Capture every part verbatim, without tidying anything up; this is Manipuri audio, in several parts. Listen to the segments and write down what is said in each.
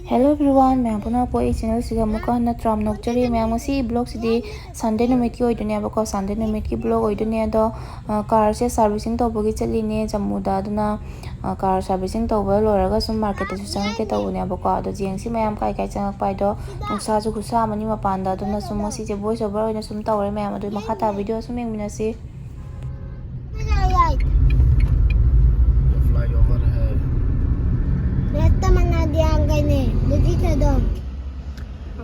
Hello everyone, ꯃꯌꯥꯝ ꯄꯨꯝꯅꯃꯛꯄꯨ ꯑꯩ ꯆꯦꯅꯦꯜꯁꯤꯗ ꯑꯃꯨꯛꯀ ꯍꯟꯅ ꯇꯔꯥꯝꯅ ꯑꯣꯛꯆꯔꯤ꯫ ꯃꯌꯥꯝ, ꯉꯁꯤ ꯕ꯭ꯂꯣꯒꯁꯤꯗꯤ ꯁꯟꯗꯦ ꯅꯨꯃꯤꯠꯀꯤ ꯑꯣꯏꯗꯣꯏꯅꯦꯕꯀꯣ, ꯁꯟꯗꯦ ꯅꯨꯃꯤꯠꯀꯤ ꯕ꯭ꯂꯣꯒ ꯑꯣꯏꯗꯣꯏꯅꯦ꯫ ꯑꯗꯣ, ꯑ, ꯀꯥꯔꯁꯦ ꯁꯥꯔꯚꯤꯁꯤꯡ ꯇꯧꯕꯒꯤ ꯆꯠꯂꯤꯅꯦ ꯖꯝꯃꯨꯗ꯫ ꯑꯗꯨꯅ, ꯑ, ꯀꯥꯔ ꯁꯥꯔꯚꯤꯁꯤꯡ ꯇꯧꯕ ꯂꯣꯏꯔꯒ ꯁꯨꯝ ꯃꯥꯔꯀꯦꯠꯇꯁꯨ ꯆꯪꯉꯛꯀꯦ ꯇꯧꯕꯅꯦꯕꯀꯣ꯫ ꯑꯗꯣ ꯌꯦꯡꯁꯤ ꯃꯌꯥꯝ ꯀꯥꯏ ꯀꯥꯏ ꯆꯪꯉꯛꯄ ꯍꯥꯏꯗꯣ, ꯅꯨꯡꯁꯥꯁꯨ ꯈꯨꯠꯁꯥ ꯑꯃꯅꯤ ꯃꯄꯥꯟꯗ꯫ ꯑꯗꯨꯅ ꯁꯨꯝ ꯉꯁꯤꯁꯦ ꯚꯣꯏꯁ ꯑꯣꯚꯔ ꯑꯣꯏꯅ ꯁꯨꯝ ꯇꯧꯔꯦ ꯃꯌꯥꯝ꯫ ꯑꯗꯨ ꯃꯈꯥ ꯇꯥꯕ ꯚꯤꯗꯤꯑꯣ ꯁꯨꯝ ꯌꯦꯡꯃꯤꯟꯅꯁꯤ꯫ Flyover ꯍꯥꯏ꯫ ꯔꯠꯇ ꯃꯅꯥꯗꯤ ꯌꯥꯝꯒꯩꯅꯦ, ꯂꯨꯖꯤ ꯊꯥꯗꯣ꯫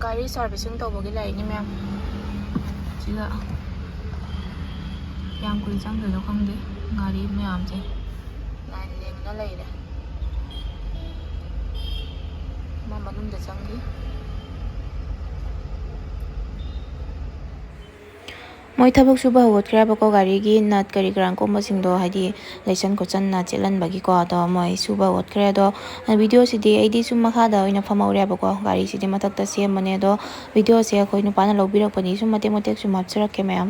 ꯒꯥꯔꯤ ꯁꯥꯔꯚꯤꯁꯤꯡ ꯇꯧꯕꯒꯤ ꯂꯥꯛꯏꯅꯤ ꯃꯌꯥꯝ꯫ ꯁꯤꯗ ꯀꯌꯥꯝ ꯀꯨꯏꯅ ꯆꯪꯗꯣꯏꯅꯣ ꯈꯪꯗꯦ꯫ ꯒꯥꯔꯤ ꯃꯌꯥꯝꯁꯦ ꯂꯥꯏꯟ ꯂꯦꯡꯅ ꯂꯩꯔꯦ꯫ ꯃꯥ ꯃꯅꯨꯡꯗ ꯆꯪꯈꯤ꯫ ꯃꯣꯏ ꯊꯕꯛ ꯁꯨꯕ ꯍꯧꯒꯠꯈ꯭ꯔꯦꯕꯀꯣ, ꯒꯥꯔꯤꯒꯤ ꯅꯠ ꯀꯔꯤ ꯀꯔꯥ ꯀꯨꯝꯕꯁꯤꯡꯗꯣ, ꯍꯥꯏꯗꯤ ꯂꯩꯁꯟ ꯈꯣꯠꯆꯟꯅ ꯆꯦꯠꯍꯟꯕꯒꯤꯀꯣ꯫ ꯑꯗꯣ ꯃꯣꯏ ꯁꯨꯕ ꯍꯧꯒꯠꯈ꯭ꯔꯦ꯫ ꯑꯗꯣ ꯚꯤꯗꯤꯑꯣꯁꯤꯗꯤ ꯑꯩꯗꯤ ꯁꯨꯝ ꯃꯈꯥꯗ ꯑꯣꯏꯅ ꯐꯝꯍꯧꯔꯦꯕꯀꯣ, ꯒꯥꯔꯤꯁꯤꯗꯤ ꯃꯊꯛꯇ ꯁꯦꯝꯕꯅꯦ꯫ ꯑꯗꯣ ꯚꯤꯗꯤꯑꯣꯁꯦ ꯑꯩꯈꯣꯏ ꯅꯨꯄꯥꯅ ꯂꯧꯕꯤꯔꯛꯄꯅꯤ, ꯁꯨꯝ ꯃꯇꯦꯛ ꯃꯇꯦꯛ ꯁꯨꯝ ꯍꯥꯞꯆꯔꯛꯀꯦ ꯃꯌꯥꯝ꯫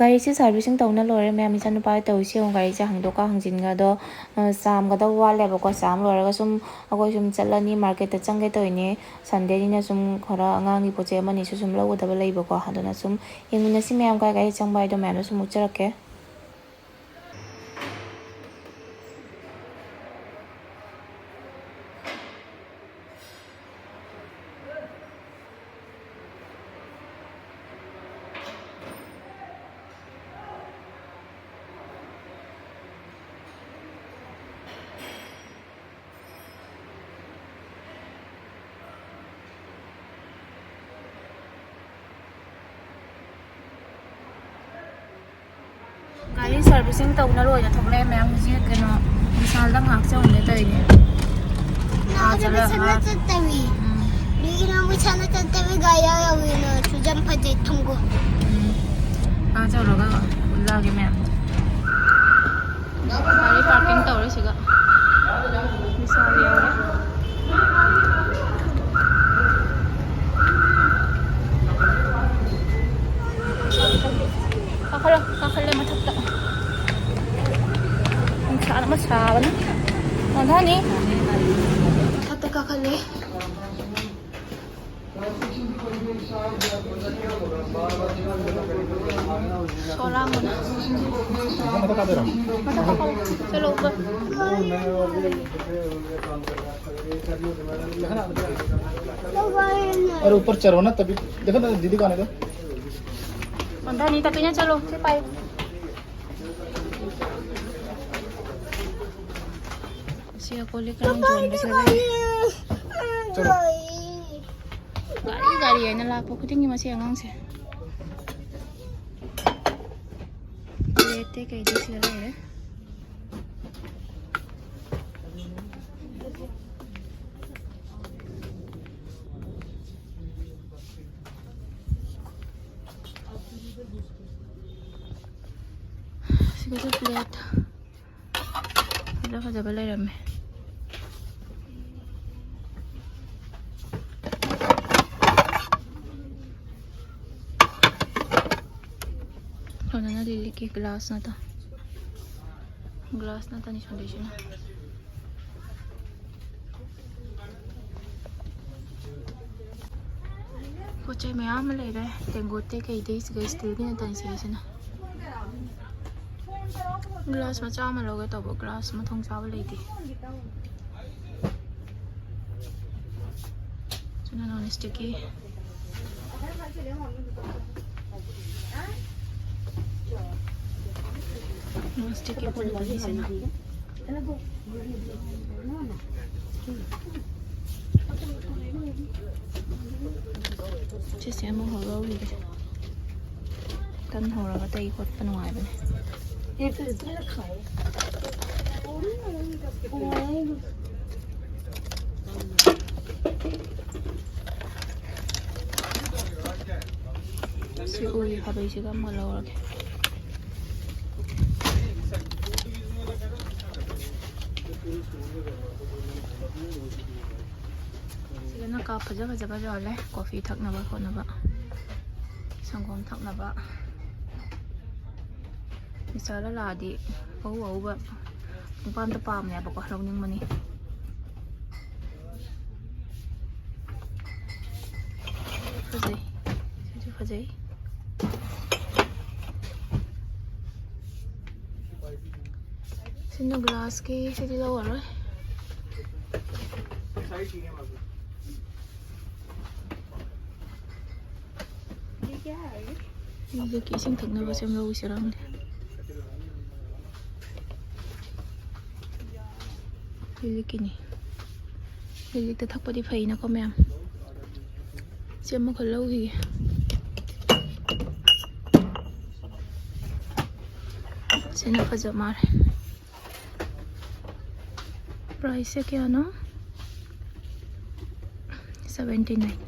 ꯒꯥꯔꯤꯁꯦ ꯁꯥꯔꯚꯤꯁꯤꯡ ꯇꯧꯅ ꯂꯣꯏꯔꯦ ꯃꯌꯥꯝ꯫ ꯏꯆꯥꯅꯨꯄꯥ ꯇꯧꯔꯤꯁꯦ ꯌꯦꯡꯉꯨ, ꯒꯥꯔꯤꯁꯦ ꯍꯥꯡꯗꯣꯛꯀ ꯍꯥꯡꯖꯤꯟꯒ꯫ ꯑꯗꯣ, ꯑ, ꯆꯥꯝꯒꯗꯕ ꯋꯥꯠꯂꯦꯕꯀꯣ꯫ ꯆꯥꯝ ꯂꯣꯏꯔꯒ ꯁꯨꯝ ꯑꯩꯈꯣꯏ ꯁꯨꯝ ꯆꯠꯂꯅꯤ, ꯃꯥꯔꯀꯦꯠꯇ ꯆꯪꯒꯦ ꯇꯧꯔꯤꯅꯦ꯫ ꯁꯟꯗꯦꯅꯤꯅ ꯁꯨꯝ ꯈꯔ ꯑꯉꯥꯡꯒꯤ ꯄꯣꯠ ꯆꯩ ꯑꯃꯅꯤꯁꯨ ꯁꯨꯝ ꯂꯧꯒꯗꯕ ꯂꯩꯕꯀꯣ꯫ ꯑꯗꯨꯅ ꯁꯨꯝ ꯌꯦꯡꯃꯤꯟꯅꯁꯤ ꯃꯌꯥꯝ, ꯀꯥꯏ ꯀꯥꯏ ꯆꯪꯕ ꯍꯥꯏꯗꯣ ꯃꯌꯥꯝꯗꯣ ꯁꯨꯝ ꯎꯠꯆꯔꯛꯀꯦ꯫ ꯒꯥꯔꯤ ꯁꯥꯔꯚꯤꯁꯤꯡ ꯇꯧꯅ ꯂꯣꯏꯅ ꯊꯣꯛꯂꯛꯑꯦ ꯃꯌꯥꯝ꯫ ꯍꯧꯖꯤꯛ ꯀꯩꯅꯣ, ꯕꯤꯁꯥꯜꯗ ꯉꯥꯏꯍꯥꯛ ꯆꯪꯉꯨꯒꯦ ꯇꯧꯔꯤꯅꯦ꯫ ꯑꯥ, ꯆꯠꯂ-, ꯕꯤꯁꯥꯜꯗ ꯑꯥ꯫ ꯆꯠꯇꯕꯤ꯫ ꯎꯝ꯫ ꯅꯣꯏꯒꯤꯅ ꯕꯤꯁꯥꯜꯗ ꯆꯠꯇꯕꯤ ꯒꯥꯔꯤ ꯌꯥꯎꯔꯤꯅ ꯆꯨꯔꯆꯥꯟꯄꯨꯔꯗꯩ ꯊꯝꯒꯣ꯫ ꯎꯝ꯫ ꯑꯥ ꯆꯠꯂꯨꯔꯒ ꯎꯠꯂꯛꯑꯒꯦ ꯃꯌꯥꯝ꯫ ꯒꯥꯔꯤ ꯄꯥꯔꯀꯤꯡ ꯇꯧꯔꯦ ꯁꯤꯒ꯫ ꯕꯤꯁꯥꯜ ꯌꯧꯔꯦ꯫ ꯅꯅꯤ? ꯃꯊꯛꯇ ꯀꯥꯈꯠꯂꯦ꯫ ꯁꯣ ꯂꯥꯡꯕꯅ꯫ ꯃꯊꯛ ꯀꯥꯗꯣꯏꯔꯣ? ꯃꯊꯛ ꯀꯥꯈꯠꯂꯦ꯫ ꯆꯠꯂꯣ, ꯎꯕ꯫ अरे ऊपर चढ़ो ना, तभी देखो ना, दीदी को आने दो। अंदर नहीं, तभी ना चलो, फिर पाए। ꯁꯤ ꯀꯣꯜ ꯂꯤꯛ ꯀꯩꯅꯣ ꯌꯣꯟꯕꯁꯦ ꯂꯩ꯫ ꯆꯠꯂꯣ꯫ ꯒꯥꯔꯤ ꯒꯥꯔꯤ ꯍꯥꯏꯅ ꯂꯥꯛꯄ ꯈꯨꯗꯤꯡꯒꯤ ꯃꯁꯤ ꯑꯉꯥꯡꯁꯦ꯫ ꯄ꯭ꯂꯦꯠꯇꯩ ꯀꯩꯗꯩ ꯁꯤꯗ ꯂꯩꯔꯦ꯫ ꯁꯤꯒꯁꯨ ꯄ꯭ꯂꯦꯠ꯫ ꯐꯖ ꯐꯖꯕ ꯂꯩꯔꯝꯃꯦ꯫ ꯁꯣꯝꯗꯅ ꯂꯤꯛꯂꯤꯛꯀꯤ ꯒ꯭ꯂꯥꯁ ꯉꯥꯛꯇ꯫ ꯒ꯭ꯂꯥꯁ ꯉꯥꯛꯇꯅꯤ ꯁꯣꯝꯗꯩꯁꯤꯅ꯫ ꯄꯣꯠ ꯆꯩ ꯃꯌꯥꯝ ꯑꯃ ꯂꯩꯔꯦ꯫ ꯇꯦꯡꯀꯣꯠꯇꯩ ꯀꯩꯗꯩ ꯁꯤꯒ ꯏꯁꯇꯤꯜꯒꯤ ꯉꯥꯛꯇꯅꯤ ꯁꯤꯒꯤꯁꯤꯅ꯫ ꯒ꯭ꯂꯥꯁ ꯃꯆꯥ ꯑꯃ ꯂꯧꯒꯦ ꯇꯧꯕ, ꯒ꯭ꯂꯥꯁ ꯃꯊꯣꯡ ꯆꯥꯕ ꯂꯩꯇꯦ꯫ ꯁꯤꯅ ꯅꯣꯟ ꯏꯁꯇꯤꯛꯀꯤ꯫ ꯅꯣꯟ ꯏꯁꯇꯤꯛꯀꯤ ꯄꯣꯠ ꯑꯅꯤꯁꯤꯅ꯫ ꯁꯤꯁꯦ ꯑꯃ ꯍꯧꯔ ꯍꯧꯔꯤꯒꯦ꯫ ꯇꯟ ꯍꯧꯔꯒ ꯇꯩ ꯈꯣꯠꯄ ꯅꯨꯡꯉꯥꯏꯕꯅꯦ꯫ ꯁꯤ ꯎꯒꯤ ꯈꯥꯕꯩꯁꯤꯒ ꯑꯃ ꯂꯧꯔꯒꯦ꯫ ꯁꯤꯗꯅ ꯀꯞ ꯐꯖ ꯐꯖꯕ ꯌꯣꯜꯂꯦ, ꯀꯣꯐꯤ ꯊꯛꯅꯕ ꯈꯣꯠꯅꯕ, ꯁꯪꯒꯣꯝ ꯊꯛꯅꯕ꯫ ꯕꯤꯁꯥꯜꯗ ꯂꯥꯛꯑꯗꯤ ꯑꯎ ꯑꯎꯕ ꯅꯨꯄꯥ ꯑꯝꯇ ꯄꯥꯝꯃꯦꯕꯀꯣ, ꯂꯧꯅꯤꯡꯕꯅꯤ꯫ ꯐꯖꯩ꯫ ꯁꯤꯁꯨ ꯐꯖꯩ꯫ ꯁꯤꯅ ꯒ꯭ꯂꯥꯁꯀꯤ, ꯁꯤꯗꯤ ꯂꯧꯔꯔꯣꯏ꯫ ꯍꯧꯖꯤꯛꯀꯤ ꯏꯁꯤꯡ ꯊꯛꯅꯕꯁꯦ ꯑꯃ ꯂꯧꯁꯤꯔ ꯈꯪꯗꯦ꯫ ꯂꯤꯛꯂꯤꯛꯀꯤꯅꯤ꯫ ꯂꯤꯛꯂꯤꯛꯇ ꯊꯛꯄꯗꯤ ꯐꯩꯅꯀꯣ ꯃꯌꯥꯝ꯫ ꯁꯤ ꯑꯃꯈꯛ ꯂꯧꯈꯤꯒꯦ꯫ ꯁꯤꯅ ꯐꯖ ꯃꯥꯜꯂꯦ꯫ ꯄ꯭ꯔꯥꯏꯁꯁꯦ ꯀꯌꯥꯅꯣ? Seventy nine.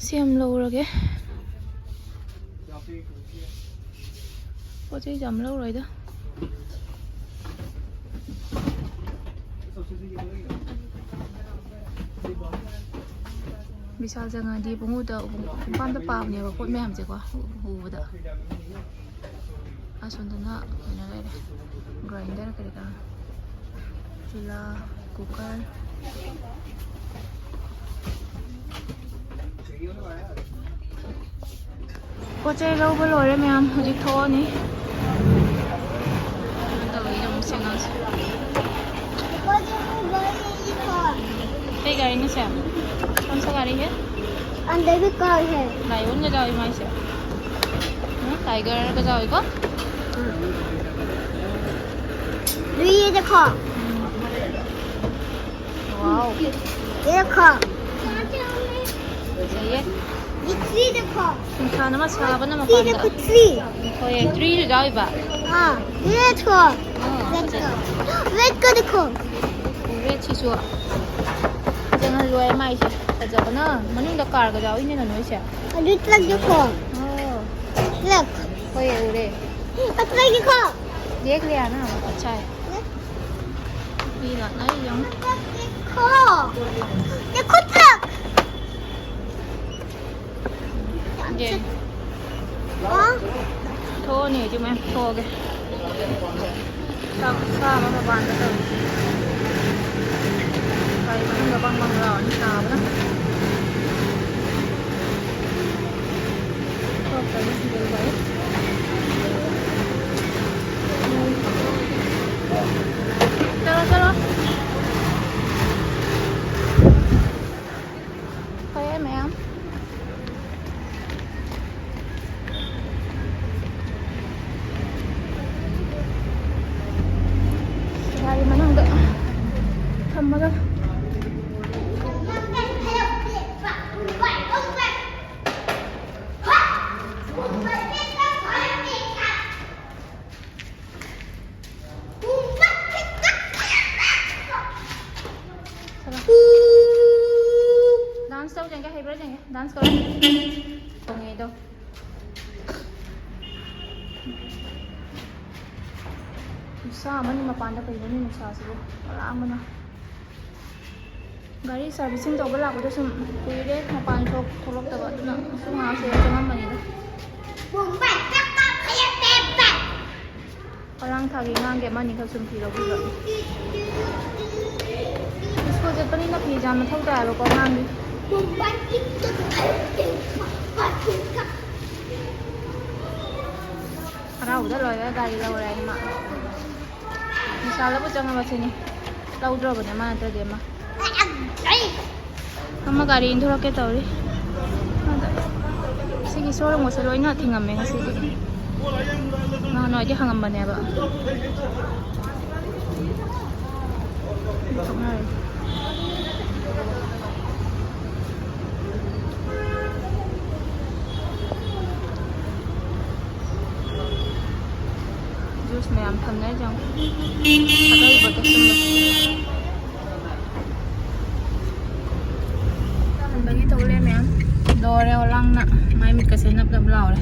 ꯁꯤ ꯑꯃ ꯂꯧꯔꯒꯦ꯫ ꯄꯣꯠ ꯆꯩꯁꯦ ꯌꯥꯝ ꯂꯧꯔꯣꯏꯗ꯫ ꯕꯤꯁꯥꯜ ꯆꯪꯉꯗꯤ ꯄꯨꯡꯎꯗ ꯄꯨꯡꯄꯥꯝꯗ ꯄꯥꯝꯅꯦꯕ ꯄꯣꯠ ꯃꯌꯥꯝꯁꯦꯀꯣ, ꯎꯕꯗ꯫ ꯑꯁꯣꯝꯗꯅ ꯀꯩꯅꯣ ꯂꯩꯔꯦ, ꯒ꯭ꯔꯥꯏꯟꯗꯔ ꯀꯔꯤ ꯀꯔꯥ, ꯆꯨꯂꯥ, ꯀꯨꯀꯔ꯫ ꯄꯣꯠ ꯆꯩ ꯂꯧꯕ ꯂꯣꯏꯔꯦ ꯃꯌꯥꯝ, ꯍꯧꯖꯤꯛ ꯊꯣꯛꯑꯅꯤ꯫ ꯀꯩꯅꯣ ꯇꯧꯔꯤꯁꯦ ꯑꯃꯨꯛ ꯁꯦ ꯑꯉꯥꯡꯁꯦ꯫ ꯀꯩ ꯒꯥꯔꯤꯅꯣ ꯁꯦ? ꯀꯣꯟ ꯁꯥ ꯒꯥꯔꯤ ꯍꯦ? अंदर भी कार है। ꯂꯥꯏꯑꯣꯟꯒ ꯌꯥꯎꯏ ꯃꯥꯏꯁꯦ꯫ ꯎꯝ, ꯇꯥꯏꯒꯔꯒ ꯌꯥꯎꯏꯀꯣ꯫ ये देखो। ꯎꯝ꯫ ꯋꯥꯎ꯫ ये देखो। ꯐꯖꯩꯌꯦ꯫ ये थ्री देखो। ꯅꯨꯡꯁꯥꯅ ꯑꯃ ꯁꯥꯕꯅ ये ꯃꯄꯥꯟꯗ꯫ देखो, थ्री। ꯍꯣꯏ, ꯊ꯭ꯔꯤꯁꯨ ꯌꯥꯎꯏꯕ꯫ हाँ, ये देखो। ꯑꯥ, रेड ꯐꯖꯩ꯫ का। रेड का देखो। ꯔꯦꯠꯁꯤꯁꯨ ꯐꯖꯅ ꯂꯣꯏ ꯃꯥꯏꯁꯦ꯫ ꯐꯖꯕꯅ ꯃꯅꯨꯡꯗ ꯀꯥꯔꯒ ꯌꯥꯎꯏꯅꯦ ꯅꯣꯏꯁꯦ꯫ अभी ट्रक देखो। ꯑꯣ꯫ ट्रक। ꯍꯣꯏ, ꯎꯔꯦ꯫ ट्रक देखो। देख लिया ना, अच्छा है। ꯃꯤ ꯂꯥꯛꯅꯔꯤ ꯌꯦꯡꯉꯨ꯫ ट्रक देखो। देखो ट्रक। ये। ꯊꯣꯛꯑꯅꯤ ꯍꯧꯖꯤꯛ ꯃꯌꯥꯝ ꯊꯣꯛꯑꯒꯦ꯫ ꯆꯥꯛ ꯈꯨꯠꯁꯥ ꯑꯃ ꯃꯄꯥꯟꯗ ꯇꯧꯔꯤ꯫ ꯒꯥꯔꯤ ꯃꯅꯨꯡꯗ ꯕꯪ ꯕꯪ ꯂꯥꯎꯔꯅꯤ ꯁꯥꯕꯅ꯫ ꯊꯣꯛꯇ꯭ꯔꯗꯤ ꯁꯤꯗ ꯂꯩ꯫ ꯆꯠꯂꯣ, ꯆꯠꯂꯣ꯫ ꯐꯔꯦ ꯃꯌꯥꯝ꯫ ꯒꯥꯔꯤ ꯃꯅꯨꯡꯗ ꯊꯝꯃꯒ꯫ ꯗꯥꯟꯁ ꯇꯧ ꯌꯦꯡꯒꯦ, ꯍꯩꯕ꯭ꯔꯥ ꯌꯦꯡꯒꯦ꯫ ꯗꯥꯟꯁ ꯇꯧ꯫ ꯇꯣꯡꯉꯦꯗꯣ꯫ ꯅꯨꯡꯁꯥ ꯑꯃꯅꯤ ꯃꯄꯥꯟꯗ, ꯀꯩꯅꯣꯅꯦ ꯅꯨꯡꯁꯥꯁꯤꯕꯨ? ꯉꯔꯥꯡ ꯑꯃꯅ꯫ ꯒꯥꯔꯤ ꯁꯥꯔꯚꯤꯁꯤꯡ ꯇꯧꯕ ꯂꯥꯛꯄꯗꯣ ꯁꯨꯝ ꯀꯨꯏꯔꯦ ꯃꯄꯥꯟ ꯊꯣꯛ-, ꯊꯣꯛꯂꯛꯇꯕ, ꯑꯗꯨꯅ ꯁꯨꯝ ꯉꯥꯏꯍꯥꯛꯁꯦ ꯆꯪꯉꯝꯕꯅꯤꯗ꯫ ꯉꯔꯥꯡ ꯊꯥꯒꯤ ꯑꯉꯥꯡꯒꯤ ꯑꯃꯅꯤꯈꯛ ꯁꯨꯝ ꯐꯤ ꯂꯧꯕꯤꯕ꯫ ꯁ꯭ꯀꯨꯜ ꯆꯠꯄꯅꯤꯅ ꯐꯤ ꯌꯥꯝ ꯃꯊꯧ ꯇꯥꯏꯕꯀꯣ ꯑꯉꯥꯡꯒꯤ꯫ ꯍꯔꯥꯎꯕꯗ ꯂꯣꯏꯔꯦ, ꯒꯥꯔꯤ ꯂꯧꯔꯦ ꯍꯥꯏꯅ ꯃꯥ꯫ ꯕꯤꯁꯥꯜꯗꯕꯨ ꯆꯪꯉꯕ ꯁꯤꯅꯤ꯫ ꯂꯧꯗ꯭ꯔꯕꯅꯦ ꯃꯥ ꯅꯠꯇ꯭ꯔꯗꯤ ꯑꯃ꯫ ꯑꯃ ꯒꯥꯔꯤ ꯏꯟꯊꯣꯔꯛꯀꯦ ꯇꯧꯔꯤ꯫ ꯑꯗ ꯁꯤꯒꯤ ꯁꯣꯔꯨꯝꯒꯁꯦ ꯂꯣꯏꯅ ꯊꯤꯡꯉꯝꯃꯦ ꯉꯁꯤꯗꯤ꯫ ꯅꯍꯥꯟꯋꯥꯏꯗꯤ ꯍꯥꯡꯉꯝꯕꯅꯦꯕ꯫ ꯊꯣꯛꯅꯔꯦ꯫ ꯖꯨꯁ ꯃꯌꯥꯝ ꯊꯝꯅꯔꯤꯁꯦ ꯌꯦꯡꯉꯣ꯫ ꯑꯔꯩꯕꯗ ꯁꯨꯝꯕ꯫ ꯍꯟꯕꯒꯤ ꯇꯧ ꯂꯩꯔꯦ ꯃꯌꯥꯝ꯫ ꯂꯣꯏꯔꯦ ꯑꯣꯂꯥꯡꯅ꯫ ꯃꯥꯏ ꯃꯤꯠꯀꯁꯦ ꯅꯞ ꯅꯞ ꯂꯥꯎꯔꯦ꯫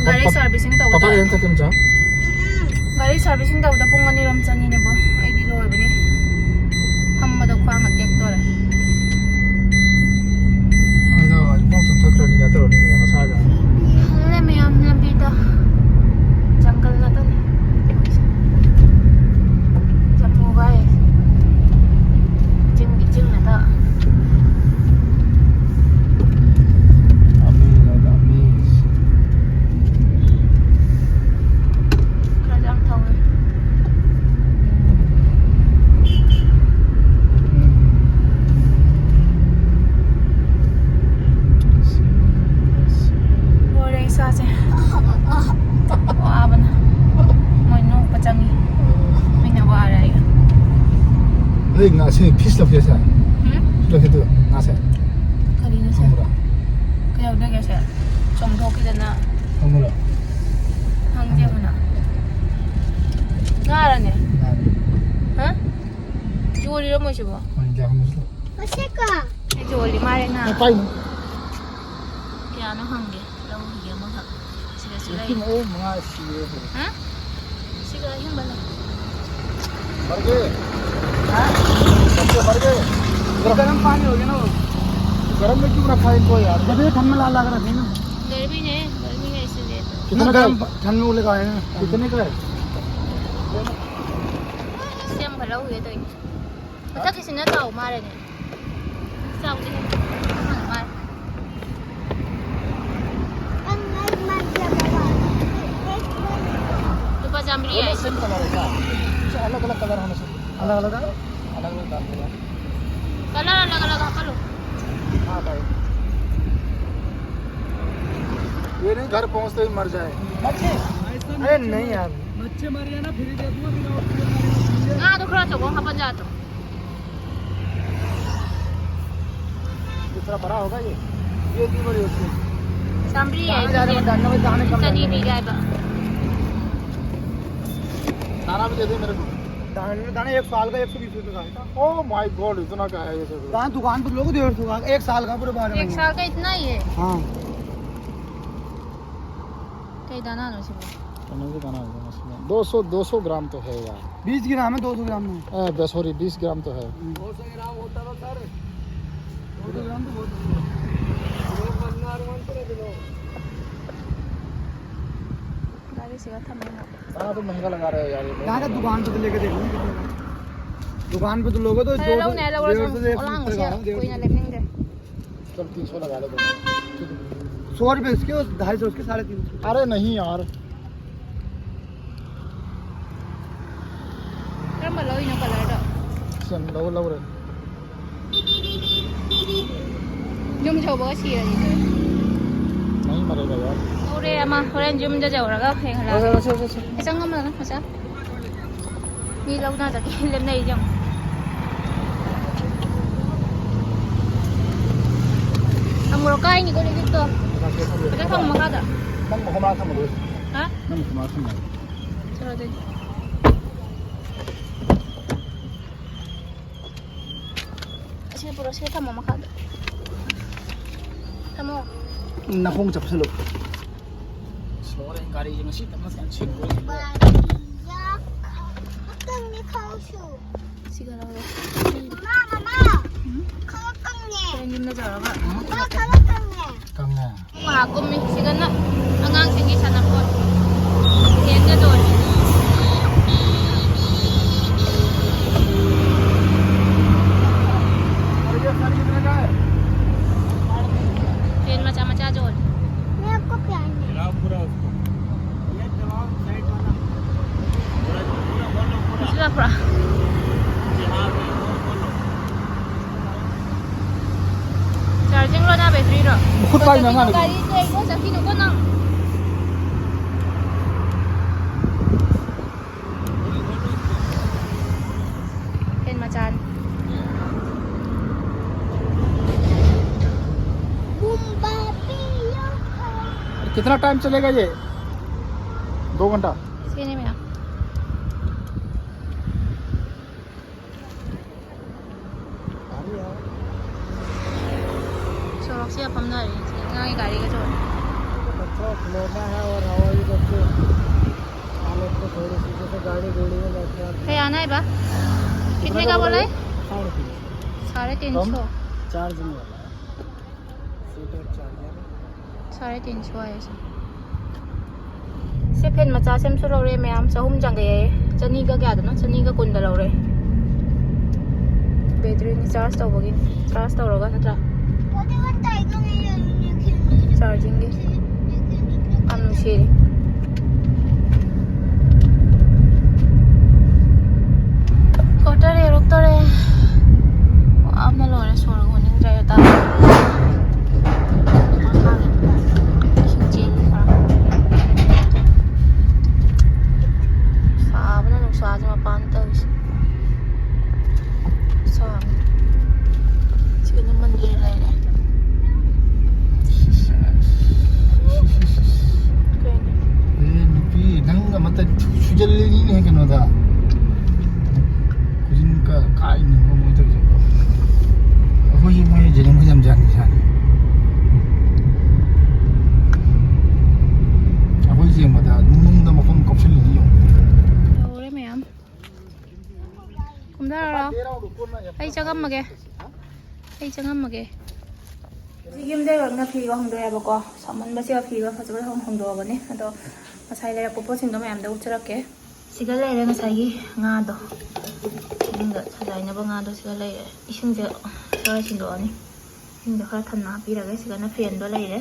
ꯒꯥꯔꯤ ꯄꯞ-, ꯁꯥꯔꯚꯤꯁꯤꯡ ꯇꯧꯕꯗ ꯄꯥꯄꯥ ꯀꯩꯅꯣ ꯆꯠꯈꯤꯕ ꯅꯠꯇ꯭ꯔꯣ? ꯒꯥꯔꯤ ꯁꯥꯔꯚꯤꯁꯤꯡ ꯇꯧꯕꯗ ꯄꯨꯡ ꯑꯅꯤꯔꯣꯝ ꯆꯪꯉꯤꯅꯦꯕꯣ꯫ ꯑꯩꯗꯤ ꯂꯣꯏꯕꯅꯤ꯫ ꯐꯝꯕꯗ ꯈ꯭ꯋꯥꯡꯒ ꯇꯦꯛꯇꯣꯔꯦ꯫ ꯇꯧꯔꯅꯤꯡꯉꯦ, ꯇꯧꯔꯅꯤꯡꯉꯦ, ꯃꯁꯥꯗ꯫ ꯈꯜꯂꯦ ꯃꯌꯥꯝ ꯂꯝꯕꯤꯗ ꯖꯪꯒꯜ ꯉꯥꯛꯇꯅꯤ꯫ ꯖꯝꯃꯨꯒ ꯍꯥꯏ꯫ ꯆꯤꯡꯒꯤ ꯆꯤꯡ ꯉꯥꯛꯇ꯫ Amazing, amazing. ꯈꯔ ꯌꯥꯝ ꯊꯧꯋꯦ꯫ ꯂꯣꯏꯔꯦ ꯏꯁꯥꯁꯦ꯫ ꯋꯥꯕꯅ꯫ ꯃꯣꯏ ꯅꯣꯛꯄ ꯆꯪꯉꯤ꯫ ꯃꯤꯅ ꯋꯥꯔꯦ ꯑꯩꯒ꯫ ꯑꯗꯩ ꯉꯥꯁꯦ ꯐꯤꯁ ꯂꯧꯁꯦ ꯁꯥꯔ꯫ ꯎꯝ? ꯐꯤꯁ ꯂꯧꯁꯦ ꯑꯗꯨ ꯉꯥꯁꯦ꯫ ꯀꯔꯤꯅꯣ ꯁꯦ? ꯈꯪꯕ꯭ꯔꯥ? ꯀꯩꯗꯧꯗꯣꯏꯒꯦ ꯁꯦ? ꯆꯣꯡꯊꯣꯛꯈꯤꯗꯅ꯫ ꯈꯪꯕ꯭ꯔꯥ? ꯈꯪꯗꯦ ꯃꯅꯥ꯫ ꯉꯥꯔꯅꯦ? ꯉꯥꯅꯤ꯫ ꯍꯥ? ꯌꯣꯜꯂꯤꯔꯣ ꯃꯣꯏꯁꯤꯕꯣ? ꯍꯣꯏ, ꯌꯥꯝꯅꯁꯨ꯫ ꯃꯁꯤꯀꯣ꯫ ꯌꯣꯜꯂꯤ ꯃꯥꯜꯂꯦ ꯉꯥ꯫ ꯄꯥꯏꯅꯨ꯫ ꯀꯌꯥꯅꯣ ꯍꯪꯒꯦ, ꯂꯧꯈꯤꯒꯦ ꯑꯃꯈꯛ꯫ ꯁꯤꯗꯁꯨ ꯂꯩ꯫ ꯂꯤꯁꯤꯡ ꯑꯍꯨꯝ ꯃꯉꯥ ꯁꯤꯔꯦ꯫ ꯍꯥ? ꯁꯤꯒ ꯑꯍꯦꯟꯕ ꯂꯩ꯫ ꯃꯔꯒꯦ꯫ ꯍꯥ? बच्चे मर गए। ये गर्म पानी हो गया ना वो। गर्म में क्यों रखा है इनको यार? जब ये ठंड में ला, ला के रखेंगे ना। गर्मी है, गर्मी है इसीलिए तो। कितना गर्म ठंड में उलेगा है ना? कितने का है? ꯁꯦꯝ ꯈꯔ ꯂꯧꯒꯦ ꯇꯧꯔꯤꯅꯦ꯫ ꯃꯊꯛꯀꯤꯁꯤꯅ ꯆꯥꯎ ꯃꯥꯜꯂꯦꯅꯦ꯫ ꯆꯥꯎꯗꯦ꯫ ꯃꯥꯅ ꯃꯥꯜꯂꯦ꯫ ꯂꯨꯄꯥ ꯆꯥꯝꯃꯔꯤ ꯍꯥꯏꯁꯦ꯫ सेम कलर है क्या? अच्छा, अलग अलग कलर होना चाहिए। अलग अलग है? अलग अलग डाल दो। कलर अलग अलग ꯍꯥꯞꯄꯜꯂꯣ꯫ हाँ भाई। ये नहीं घर पहुंचते ही मर जाए। बच्चे। अरे नहीं यार। बच्चे मर गए ना, फ्री दे दूंगा, बिना ऑक्सीजन का। ꯉꯥꯗꯣ ꯈꯔ ꯑꯆꯧꯕ ꯑꯃ ꯍꯥꯞꯄꯟ ꯌꯥꯗ꯭ꯔꯣ? ये थोड़ा बड़ा होगा ये। ये इतनी बड़ी होती है। ꯆꯥꯝꯃꯔꯤ ꯍꯥꯏꯁꯤꯗꯤ꯫ ꯆꯅꯤ ꯄꯤꯒꯦ ꯍꯥꯏꯕ꯫ दाना भी दे दे मेरे को। दाना, दाना एक साल का एक सौ बीस रुपये का है। Oh my God, इतना का है ये सब? दाना दुकान पर लोग डेढ़ सौ का, एक साल का पूरे बारह एक महीने। साल का इतना ही है। हाँ। ꯀꯩ ꯗꯥꯅꯥꯅꯣ ꯁꯤꯕꯣ? ꯀꯩꯅꯣꯒꯤ ꯗꯥꯅꯥ ꯑꯣꯏꯗꯣꯏꯅꯦ ꯁꯤꯅ꯫ दो सौ, दो सौ ग्राम तो है यार। बीस ग्राम है, दो सौ ग्राम में। ए, बे-, सॉरी, बीस ग्राम तो है। दो सौ ग्राम होता था सर। दो सौ ग्राम तो बहुत होता है। लोग बनने गाड़ी से थम ना। सारा तो महंगा लगा रहे हो यार, ये लोग। दादा, दुकान पे तो लेके देखो ना कितने का। दुकान पे तो लोगे तो ले दो लो, सौ, ले लो, डेढ़ सौ से ऊपर लगाओ, डेढ़ सौ। कोई ना लेने दे। चल, तीन सौ लगा ले दो। सौ रुपये इसके और ढाई सौ उसके, साढ़े तीन सौ। अरे नहीं यार। ꯀꯔꯝꯕ ꯂꯧꯔꯤꯅꯣ ꯀꯂꯔꯗꯣ? ꯁꯦꯝ ꯂꯧ, ꯂꯧꯔꯦ꯫ ꯌꯨꯝ ꯌꯧꯕꯒ ꯁꯤꯔꯅꯤ꯫ ꯃꯍꯤ ꯃꯔꯩꯒ ꯌꯥꯎꯔꯤ꯫ ꯂꯧꯔꯦ ꯑꯃ, ꯍꯣꯔꯦꯟ ꯌꯨꯝꯗ ꯌꯧꯔꯒ ꯍꯌꯦꯡ ꯍꯜꯂꯛꯑꯒꯦ꯫ ꯂꯧꯔꯦ, ꯂꯧꯔꯦ, ꯂꯧꯔꯦ, ꯂꯧꯔꯦ꯫ ꯑꯦ, ꯆꯪꯉꯝꯃꯣ, ꯃꯆꯥ꯫ ꯃꯤ ꯂꯧꯅ ꯆꯠꯀꯦ ꯂꯦꯞꯅꯩ ꯌꯦꯡꯉꯣ꯫ ꯊꯝꯃꯨꯔꯣ, ꯀꯥꯏꯅꯤꯀꯣ ꯂꯤꯛꯂꯤꯛꯇꯣ꯫ ꯐꯖꯅ ꯊꯝꯃꯣ ꯃꯈꯥꯗ꯫ ꯅꯪ ꯃꯈꯣꯡ ꯃꯈꯥ ꯊꯝꯃꯨꯔꯣ꯫ ꯍꯥ? ꯅꯪ ꯃꯈꯣꯡ ꯃꯈꯥ ꯊꯝꯃꯣ꯫ ꯆꯠꯂꯣ ꯑꯗꯨꯗꯤ꯫ ꯑꯁꯤꯗ ꯄꯨꯔꯛꯑꯣ, ꯁꯤꯗ ꯊꯝꯃꯣ ꯃꯈꯥꯗ꯫ ꯊꯝꯃꯣ꯫ ꯅꯈꯣꯡ ꯆꯞꯁꯤꯜꯂꯨ꯫ ꯂꯣꯏꯔꯦ, ꯒꯥꯔꯤꯁꯦ ꯉꯁꯤ ꯇꯞꯅ ꯇꯞꯅ ꯁꯦꯡꯗꯣꯛꯑꯦ꯫ ꯈꯛꯇꯪꯅꯦ ꯈꯥꯎꯁꯨ꯫ ꯁꯤꯒ ꯂꯧꯔꯣ꯫ ꯃꯃꯥ, ꯃꯃꯥ꯫ ꯎꯝ? ꯈꯔ ꯀꯪꯉꯦ꯫ ꯍꯣꯔꯦꯟ ꯌꯨꯝꯗ ꯇꯧꯔꯒ꯫ ꯃꯃꯥ, ꯈꯔ ꯀꯪꯉꯦ꯫ ꯀꯪꯉꯦ꯫ ꯉꯥꯏꯍꯥꯛ ꯀꯨꯝꯃꯤ꯫ ꯁꯤꯗꯅ ꯑꯉꯥꯡꯁꯤꯡꯒꯤ ꯁꯥꯟꯅꯄꯣꯠ꯫ ꯐꯦꯟꯒ ꯌꯣꯜꯂꯤ꯫ ꯐꯦꯟ ꯃꯆꯥ ꯃꯆꯥꯁꯨ ꯌꯣꯜꯂꯤ꯫ मेरे को क्या है? ꯃꯁꯤꯗ ꯄꯨꯔꯥ꯫ ꯆꯥꯔꯖꯤꯡꯂꯣ ꯅ ꯕꯦꯇ꯭ꯔꯤꯔꯣ? ꯃꯈꯨꯠ ꯄꯥꯏꯅ ꯆꯠꯈꯤꯅꯨ, ꯃꯥꯅ꯫ ꯒꯥꯔꯤ ꯂꯩꯒꯣ, ꯆꯠꯈꯤꯅꯨꯀꯣ ꯅꯪ꯫ ꯐꯦꯟ ꯃꯆꯥꯅꯤ꯫ कितना टाइम चलेगा ये? दो घंटा। ꯁꯤꯅꯦ ꯃꯌꯥꯝ꯫ ꯁꯣꯔꯣꯛꯁꯤꯗ ꯐꯝꯅꯔꯤ, ꯑꯉꯥꯡꯒꯤ ꯒꯥꯔꯤꯒ ꯆꯠꯂꯤ꯫ बच्चों का खिलौना है और हवाई बच्चे हालत तो थोड़ी सी, जैसे गाड़ी घोड़ी में बैठे हैं। ꯀꯌꯥꯅ ꯍꯥꯏꯕ? कितने का बोला है? साढ़े तीन सौ। साढ़े तीन सौ। चार्जिंग वाला है। सी टाइप चार्जर है। ꯁꯥꯔꯦ ꯇꯤꯟ ꯁ꯭ꯋꯥꯏꯁꯦ꯫ ꯁꯤ ꯐꯦꯟ ꯃꯆꯥꯁꯦ ꯑꯃꯁꯨ ꯂꯧꯔꯦ ꯃꯌꯥꯝ, ꯆꯍꯨꯝ ꯆꯪꯉꯛꯑꯦ꯫ ꯆꯅꯤꯒ ꯀꯌꯥꯗꯅꯣ? ꯆꯅꯤꯒ ꯀꯨꯟꯗ ꯂꯧꯔꯦ꯫ ꯕꯦꯇ꯭ꯔꯤꯅꯤ ꯆꯥꯔꯖ ꯇꯧꯕꯒꯤ, ꯆꯥꯔꯖ ꯇꯧꯔꯒ ꯅꯠꯇ꯭ꯔꯥ? ꯆꯥꯔꯖꯤꯡꯒꯤ꯫ ꯌꯥꯝ ꯅꯨꯡꯁꯤꯔꯦ꯫ ꯀ꯭ꯋꯥꯇꯔ ꯌꯧꯔꯛꯇꯣꯔꯦ꯫ ꯋꯥꯕꯅ ꯂꯣꯏꯔꯦ, ꯁꯣꯔꯒ ꯍꯣꯟꯅꯤꯡꯗ꯭ꯔꯦ ꯇꯥꯕ꯫ ꯏꯁꯤꯡ ꯆꯦꯜꯂꯤ ꯈꯔ꯫ ꯁꯥꯕꯅ ꯅꯨꯡꯁꯥꯁꯦ ꯃꯄꯥꯟ ꯇꯧꯔꯤꯁꯦ꯫ ꯁꯥꯕꯅ꯫ ꯁꯤꯗꯅ ꯃꯟꯗꯤꯔ ꯂꯩꯔꯦ꯫ ꯀꯩꯅꯣ? ꯑꯦ, ꯅꯨꯄꯤ, ꯅꯪ ꯑꯃꯇ ꯁꯨꯖꯜꯂꯤꯅꯤꯅꯦ ꯀꯩꯅꯣꯗ꯫ ꯈꯨꯖꯤꯟ ꯀ-, ꯀꯥꯏꯅꯤꯕ ꯃꯣꯏ ꯇꯧꯔꯤꯁꯦ꯫ ꯑꯩꯈꯣꯏꯁꯦ ꯃꯣꯏ ꯖꯦꯅꯤꯝꯁ ꯌꯥꯝ ꯌꯥꯅꯤ ꯁꯥꯅꯤ꯫ ꯑꯩꯈꯣꯏ ꯌꯦꯡꯕꯗ ꯅꯨꯡꯗ ꯃꯈꯣꯡ ꯀꯥꯎꯁꯜꯂꯤꯅꯤ ꯌꯦꯡꯉꯨ꯫ ꯌꯧꯔꯦ ꯃꯌꯥꯝ꯫ ꯀꯨꯝꯊꯔꯣ꯫ ꯑꯩ ꯆꯪꯉꯝꯃꯒꯦ꯫ ꯑꯩ ꯆꯪꯉꯝꯃꯒꯦ꯫ ꯍꯧꯖꯤꯛ ꯌꯨꯝꯗ ꯌꯧꯔꯛꯅ ꯐꯤꯒ ꯍꯣꯡꯗꯣꯛꯑꯦꯕꯀꯣ꯫ ꯁꯥꯃꯟꯕꯁꯤꯒ ꯐꯤꯒ ꯐꯖꯕ ꯍꯣꯡ-, ꯍꯣꯡꯗꯣꯛꯑꯕꯅꯤ꯫ ꯑꯗꯣ ꯉꯁꯥꯏ ꯂꯩꯔꯛꯄ ꯄꯣꯠꯁꯤꯡꯗꯣ ꯃꯌꯥꯝꯗꯣ ꯎꯠꯆꯔꯛꯀꯦ꯫ ꯁꯤꯗ ꯂꯩꯔꯦ ꯉꯁꯥꯏꯒꯤ ꯉꯥꯗꯣ꯫ ꯏꯁꯤꯡꯗ ꯁꯖꯥꯏꯅꯕ ꯉꯥꯗꯣ ꯁꯤꯗ ꯂꯩꯔꯦ꯫ ꯏꯁꯤꯡꯁꯦ ꯈꯔ ꯁꯤꯟꯗꯣꯛꯑꯅꯤ꯫ ꯏꯁꯤꯡꯗꯣ ꯈꯔ ꯊꯟꯅ ꯍꯥꯞꯄꯤꯔꯒꯦ꯫ ꯁꯤꯗꯅ ꯐꯦꯟꯗꯣ ꯂꯩꯔꯦ꯫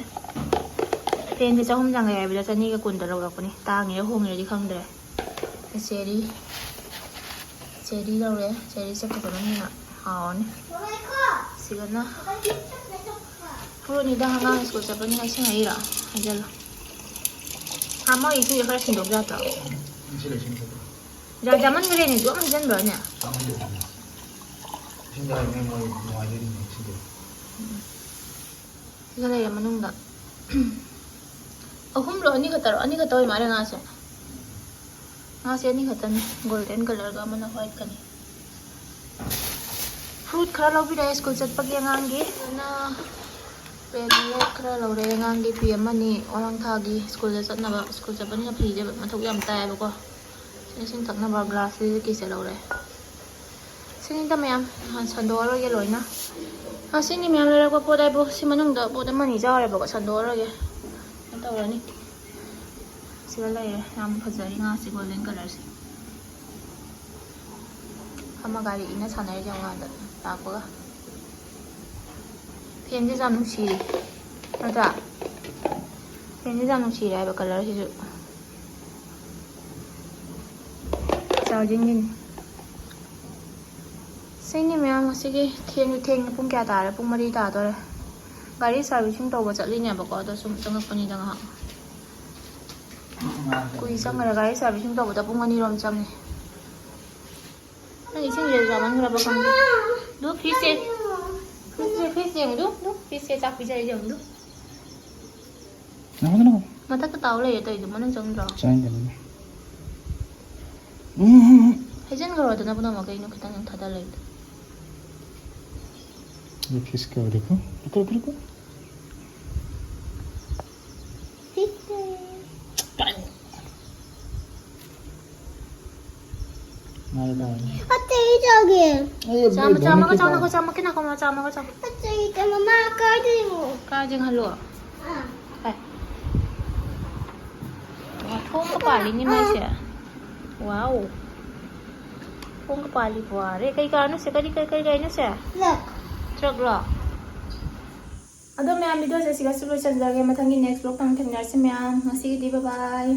ꯐꯦꯟꯁꯦ ꯆꯍꯨꯝ ꯆꯪꯉꯦ ꯍꯥꯏꯕꯗ ꯆꯅꯤꯒ ꯀꯨꯟꯗ ꯂꯧꯔꯛꯄꯅꯤ꯫ ꯇꯥꯡꯉꯤꯔ ꯍꯣꯡꯉꯤꯔꯗꯤ ꯈꯪꯗ꯭ꯔꯦ꯫ ꯆꯦꯔꯤ, ꯆꯦꯔꯤ ꯂꯧꯔꯦ꯫ ꯆꯦꯔꯤꯁꯦ ꯐꯖꯅ ꯃꯤꯅ ꯍꯥꯎꯔꯅꯤ꯫ ꯁꯤꯗꯅ ꯐ꯭ꯔꯨꯠꯅꯤꯗ, ꯑꯉꯥꯡ ꯁ꯭ꯀꯨꯜ ꯆꯠꯄꯅꯤꯅ ꯏꯁꯤꯡ ꯍꯩꯔꯥ? ꯍꯩꯖꯜꯂꯣ꯫ ꯍꯥ, ꯃꯣꯏ ꯏꯁꯤꯡꯁꯦ ꯈꯔ ꯁꯤꯟꯗꯣꯛ ꯌꯥꯗ꯭ꯔꯣ? ꯌꯥ-, ꯌꯥꯝꯃꯟꯈ꯭ꯔꯦꯅꯦ, ꯑꯗꯨ ꯌꯥꯝ ꯍꯩꯖꯟꯕ꯭ꯔꯅꯦ? ꯏꯁꯤꯡ ꯌꯥꯎꯔꯤꯉꯩ ꯃꯣꯏ ꯅꯨꯡꯉꯥꯏꯗꯣꯏꯅꯤ ꯏꯁꯤꯡꯗꯣ꯫ ꯁꯤꯒ ꯂꯩꯔꯦ ꯃꯅꯨꯡꯗ꯫ ꯑꯍꯨꯝꯂꯣ, ꯑꯅꯤ ꯈꯛꯇꯔꯣ? ꯑꯅꯤ ꯈꯛꯇ ꯑꯣꯏ ꯃꯥꯜꯂꯦ ꯉꯥꯁꯦ꯫ ꯉꯥꯁꯦ ꯑꯅꯤ ꯈꯛꯇꯅꯤ, ꯒꯣꯜꯗꯟ ꯀꯂꯔꯒ ꯑꯃꯅ ꯋꯥꯏꯠꯀꯅꯤ꯫ ꯐ꯭ꯔꯨꯠ ꯈꯔ ꯂꯧꯕꯤꯔꯛꯑꯦ ꯁ꯭ꯀꯨꯜ ꯆꯠꯄꯒꯤ ꯑꯉꯥꯡꯒꯤ꯫ ꯑꯗꯨꯅ ꯄꯦꯔꯦꯂꯦꯠ ꯈꯔ ꯂꯧꯔꯦ ꯑꯉꯥꯡꯒꯤ, ꯐꯤ ꯑꯃꯅꯤ ꯑꯣꯂꯥꯡꯊꯥꯒꯤ ꯁ꯭ꯀꯨꯜꯗ ꯆꯠꯅꯕ꯫ ꯁ꯭ꯀꯨꯜ ꯆꯠꯄꯅꯤꯅ ꯐꯤꯁꯦ ꯃꯊꯧ ꯌꯥꯝ ꯇꯥꯏꯌꯦꯕꯀꯣ꯫ ꯏꯁꯤꯡ ꯊꯛꯅꯕ ꯒ꯭ꯂꯥꯁ ꯂꯤꯛꯂꯤꯛꯀꯤꯁꯦ ꯂꯧꯔꯦ꯫ ꯁꯤꯅꯤꯗ ꯃꯌꯥꯝ, ꯁꯟꯗꯣꯛꯑꯔꯣꯏꯒꯦ ꯂꯣꯏꯅ꯫ ꯑꯁꯤꯅꯤ ꯃꯌꯥꯝ ꯂꯩꯔꯛꯄ ꯄꯣꯠ ꯍꯥꯏꯕꯨ꯫ ꯁꯤ ꯃꯅꯨꯡꯗ ꯄꯣꯠ ꯑꯃꯅꯤ ꯌꯥꯎꯔꯦꯕꯀꯣ, ꯁꯟꯗꯣꯛꯑꯔꯣꯏꯒꯦ꯫ ꯀꯩꯅꯣ ꯇꯧꯔꯅꯤ꯫ ꯁꯤꯗ ꯂꯩꯔꯦ꯫ ꯌꯥꯝ ꯐꯖꯔꯤ ꯉꯥꯁꯤ, ꯒꯣꯜꯗꯟ ꯀꯂꯔꯁꯦ꯫ ꯑꯃ ꯒꯥꯔꯤ ꯏꯟꯅ ꯁꯥꯟꯅꯔꯤꯁꯦ ꯌꯦꯡꯉꯣ ꯑꯥꯗ ꯂꯥꯛꯄꯒ꯫ ꯐꯦꯟꯁꯤꯁꯨ ꯌꯥꯝ ꯅꯨꯡꯁꯤꯔꯤ, ꯅꯠꯇ꯭ꯔꯥ? ꯐꯦꯟꯁꯤꯁꯨ ꯌꯥꯝ ꯅꯨꯡꯁꯤꯔꯦ ꯍꯥꯏꯕ, ꯀꯂꯔꯁꯤꯁꯨ꯫ ꯆꯥꯔꯖꯤꯡꯒꯤꯅꯤ꯫ ꯁꯤꯅꯤ ꯃꯌꯥꯝ ꯉꯁꯤꯒꯤ꯫ ꯊꯦꯡꯁꯨ ꯊꯦꯡꯉꯦ, ꯄꯨꯡ ꯀꯌꯥ ꯇꯥꯔꯦ? ꯄꯨꯡ ꯃꯔꯤ ꯇꯥꯗꯣꯔꯦ꯫ ꯒꯥꯔꯤ ꯁꯥꯔꯚꯤꯁꯤꯡ ꯇꯧꯕ ꯆꯠꯂꯤꯅꯦꯕꯀꯣ, ꯑꯗꯣ ꯁꯨꯝ ꯆꯪꯉꯛꯄꯅꯤꯗ ꯉꯥꯏꯍꯥꯛ꯫ ꯀꯨꯏ ꯆꯪꯈ꯭ꯔꯦ, ꯒꯥꯔꯤ ꯁꯥꯔꯚꯤꯁꯤꯡ ꯇꯧꯕꯗ ꯄꯨꯡ ꯑꯅꯤꯔꯣꯝ ꯆꯪꯉꯦ꯫ ꯅꯪ ꯏꯁꯤꯡꯁꯦ ꯆꯥꯃꯟꯈ꯭ꯔꯕ ꯈꯪꯗꯦ꯫ ꯑꯗꯨ ꯐꯤꯁꯁꯦ, ꯐꯤꯁꯁꯦ, ꯐꯤꯁꯁꯦ ꯌꯦꯡꯉꯨ, ꯑꯗꯨ, ꯑꯗꯨ ꯐꯤꯁꯁꯦ ꯆꯥꯛ ꯄꯤꯖꯔꯤꯁꯦ ꯌꯦꯡꯉꯨ, ꯑꯗꯨ꯫ ꯅꯪꯉꯣꯟꯗ ꯅꯪꯉꯣꯟꯗ꯫ ꯃꯊꯛꯇ ꯇꯥꯎ ꯂꯩꯔꯦ ꯇꯧꯔꯤꯗꯣ, ꯃꯅꯨꯡ ꯆꯪꯗ꯭ꯔꯣ? ꯆꯪꯗꯕꯅꯤ꯫ ꯎꯝ, ꯎꯝ, ꯎꯝ꯫ ꯍꯩꯖꯤꯟꯈ꯭ꯔꯣꯗꯅ ꯄꯨꯝꯅꯃꯛ, ꯀꯩꯅꯣ ꯈꯤꯇꯪ ꯈꯤꯇꯪ ꯊꯥꯗ ꯂꯩꯗꯣ꯫ ये फिश का देखो, रुको, रुको, रुको। ꯃꯥꯅ ꯇꯧꯔꯅꯤ꯫ ꯑꯇꯩꯗꯒꯤ꯫ ꯑꯩ ꯆꯥꯝꯃ, ꯕꯣꯅꯤ ꯆꯥꯝꯃꯒ ꯀꯩꯀꯥ꯫ ꯆꯥꯝꯃꯒ ꯆꯥꯝꯃ, ꯀꯩꯅꯣ ꯀꯣꯝꯂꯥ ꯆꯥꯝꯃꯒ ꯆꯥꯝꯃ꯫ ꯑꯇꯩꯗ ꯃꯃꯥ ꯀꯥꯏꯗ ꯌꯦꯡꯉꯣ꯫ ꯀꯥꯏꯗ ꯌꯦꯡꯍꯜꯂꯣ? ꯑꯥ꯫ ꯍꯥꯏ꯫ ꯋꯥ, ꯊꯣꯡꯒ ꯄꯥꯜꯂꯤꯅꯦ ꯃꯥꯏꯁꯦ꯫ ꯋꯥꯎ꯫ ꯊꯣꯡꯒ ꯄꯥꯜꯂꯤ ꯄꯨꯋꯥꯔꯦ꯫ ꯀꯩ ꯀꯥꯔꯅꯣ ꯁꯦ? ꯀꯔꯤ, ꯀꯔꯤ, ꯀꯔꯤ ꯀꯥꯏꯅꯣ ꯁꯦ? ꯂꯛ꯫ ꯇ꯭ꯔꯛꯂꯣ? ꯑꯗꯣ ꯃꯌꯥꯝ, ꯚꯤꯗꯤꯑꯣꯁꯦ ꯁꯤꯒ ꯂꯣꯏꯁꯤꯟꯖꯔꯒꯦ꯫ ꯃꯊꯪꯒꯤ next vlog ꯇ ꯑꯃꯨꯛ ꯊꯦꯡꯅꯔꯁꯤ ꯃꯌꯥꯝ꯫ ꯉꯁꯤꯒꯤꯗꯤ bye bye꯫